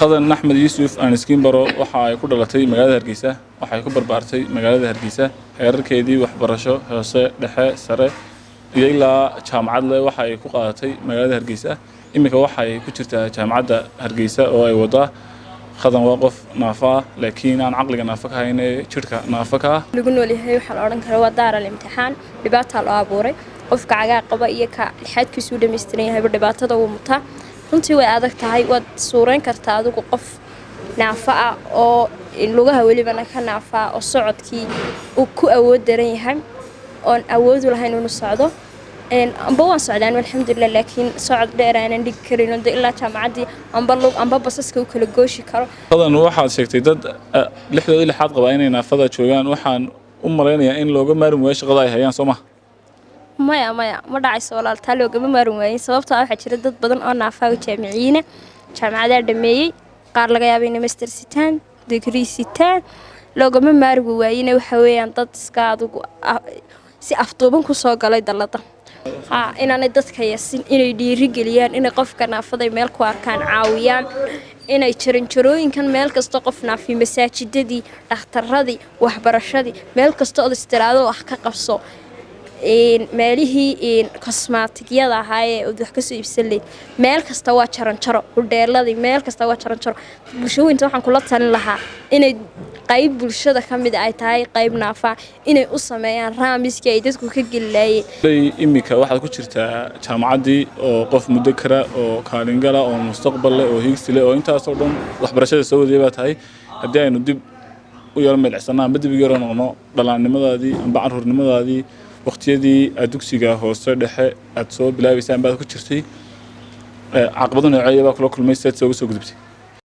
Khadan Axmed Yuusuf Aniskiinbaro waxa ay ku dhalatay magaalada Hargeysa, waxay ku barbaartay magaalada Hargeysa. Heerarkeedii waxbarasho hoose, dhexe, sare iyo ilaa jaamacad leh waxa ay ku qaadatay magaalada Hargeysa. Iminka waxay ku jirtaa Jaamacadda Hargeysa oo ay wadaa. Khadan waa qof naafo ah, laakiin aan caqliga naafo ka hayn ee jidhka naafo ka ah. Lagu noolyahay waxaa la odhan karaa waa daaral imtixaan. Dhibaataa loo abuuray qofka cagaa qaba iyo ka lixaadkiisu u dhammaystiran yahayba, dhibaatada wuu mutaa. Runtii way adag tahay. Waad suureyn kartaa adigu qof naafo ah oo lugaha welibana ka naafaa oo socodkii uu ku awood daran yahay oon awoodu lahayn inuu socdo. Amba waan socdaan, alxamdulilah, laakiin socod dheer aanan dhigi karin de ilaa jaamacaddii amba lug amba basaska u kala gooshi karo. Khadan, waxaad sheegtay dad lixdoodii lixaad qabaa inay naafada joogaan. Waxaan u malaynayaa in looga maarmi waayo shaqada ay hayaan, soo ma? Maya, maya, ma dhacayso walaal, taa loogama maarin waayin. Sababtoo ah waxaa jira dad badan oo naafaa oo jaamiciyiina, jaamacadaa dhameeyey, qaar laga yaaba inay master sitaan, digrii sitaan. Loogama maarmi waayine, waxa weeyaan dad iska adigu si afduuban kusoo galay dallada. Ha inaanay dadka yasin, inay dhiirigeliyaan, inay qofka naafaday meel ku arkaan caawiyaan, inay jaranjarooyinkan meel kasta qof naafi, masaajidadii, dhakhtaradii, waxbarashadii, meel kasta ood istiraado wax ka qabso, meelihii kosmaatigyada ahaa ee ood wax kasoo iibsan leyd, meel kasta waa jaranjaro, hudheeladii, meel kasta waa jaranjaro. Bulshooyinta waxaan kula talin lahaa inay qayb bulshada ka mid ay tahay qayb naafaa, inay u sameeyaan raamiskii ay dadku ka geli laayeen. Iminka waxaad ku jirtaa jaamacaddii oo qof muddo kara oo kaalingala oo mustaqbal leh oo hiigsi leh oo intaasoo dhan waxbarashada soo wadayay baa tahay. Haddii aynu dib u yaro milicsano amba dib u yaro noqno dhalaannimadaadii amba carruurnimadaadii, waqtiyadii aad dugsiga hoose dhexe aad soo bilaabaysay amba aad ku jirtay, caqabado nooceeya baa kula kulmay? Sidaad sooga soo gudubtay?